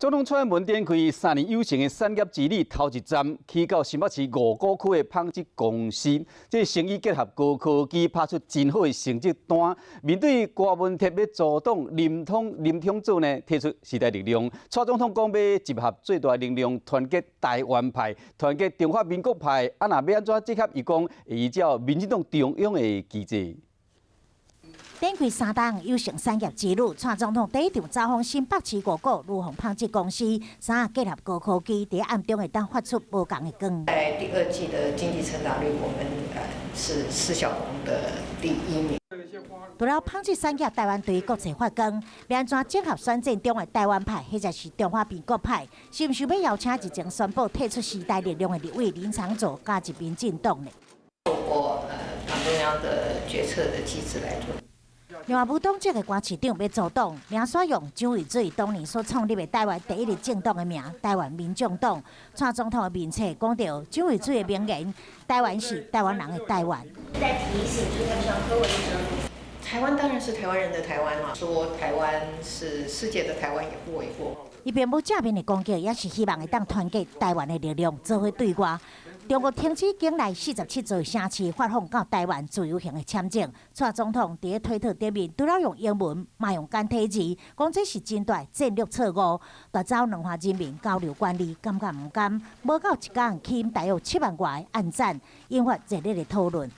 總統蔡英文展開3年有成的產業之旅，頭一站去到新北市五股區的紡織公司，這生意結合高科技，拍出真好的成績單。面對柯文哲欲組黨林昶佐呢，提出時代力量。蔡總統講欲集合最大力量，團結台灣派，團結中華民國派。啊，若欲按怎結合，伊講會依照民進黨中央的機制。展開三冬有成產業之旅，蔡總統第一場走訪新北市五股如虹紡織公司，三結合高科技，佇暗中會當發出無仝的光。在第二季的經濟成長率，我們是四小龍的第一名。除了紡織產業，台灣對國際發光，欲按怎整合選戰中的台灣派，或者是中華民國派，是毋是欲邀請日前宣布退出時代力量的立委林昶佐加入民進黨呢？透過黨中央的決策的機制來做。另外，無黨籍的柯市長欲組黨，名煞用蔣渭水當年所創立的台灣第一个政黨的名——台灣民眾黨。蔡總統的面冊講著蔣渭水的名言：台灣是台灣人的台灣。在提醒，就是他們柯文哲。台灣當然是台灣人的台灣啦，說台灣是世界的台灣也不為過。伊並無正面的攻擊，也是希望會當團結台灣的力量，做伙對外。中國停止境內47座城市發放到台灣自由行的簽證。蔡總統佇咧推特頂面，除了用英文，嘛用簡體字，講這是真大戰略錯誤。奪走兩岸人民交流權利，感覺毋甘。無夠一工吸引大約7萬外個按讚，引發熱烈的討論。